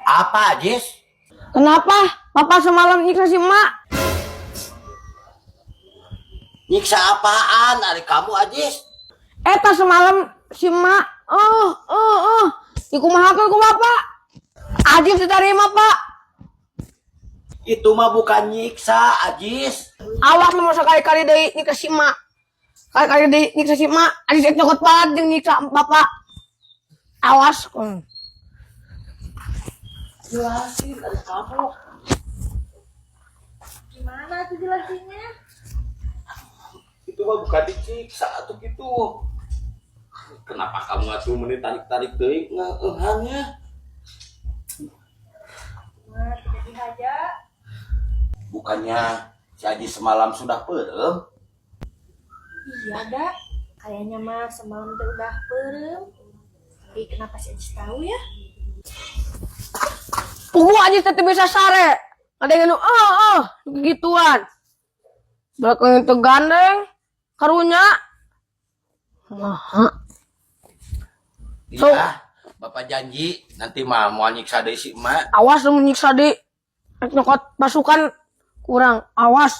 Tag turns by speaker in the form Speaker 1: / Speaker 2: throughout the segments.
Speaker 1: Apa, Jis?
Speaker 2: Kenapa? Bapak semalam nyiksa si emak.
Speaker 1: Nyiksa apaan? Ari kamu, Ajis?
Speaker 2: Eta semalam si emak. Oh. Dikumahakeun ku bapak. Ajis diterima, Pak.
Speaker 1: Itu mah bukan nyiksa, Ajis.
Speaker 2: Awas lu mau sekali-kali deui nyiksa si emak. Kali-kali deui nyiksa si emak. Ajis rek nyokot banget jeung nyiksa bapak. Awas.
Speaker 1: Jelasin, ari kamu.
Speaker 3: Gimana tuh jelasinnya?
Speaker 1: Itu mah bukan disiksa atau gitu. Kenapa kamu atuh meni tarik-tarik teuing ngeuhannya?
Speaker 3: Nah, tidak dihaja.
Speaker 1: Bukannya si Ajis semalam sudah peureum?
Speaker 3: Iya, dah. Kayaknya mah semalam tuh udah peureum. Tapi kenapa si Ajis tahu ya?
Speaker 2: Puguh Ajis teh teu bisa sare. Ada yang nu oh, gituan. Belakang itu gandeng, karunya. Maha.
Speaker 1: Iya, Bapak janji nanti mah mau nyiksa deui si emak.
Speaker 2: Awas lu nyiksa di rek nyokot pasukan kurang awas.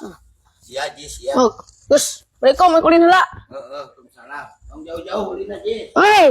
Speaker 1: Si Ajis ya.
Speaker 2: Oh, terus mereka mau kulin heula.
Speaker 1: Heeh, Waalaikumsalam. Tong jauh-jauh ulin, Ajis.
Speaker 2: Hei.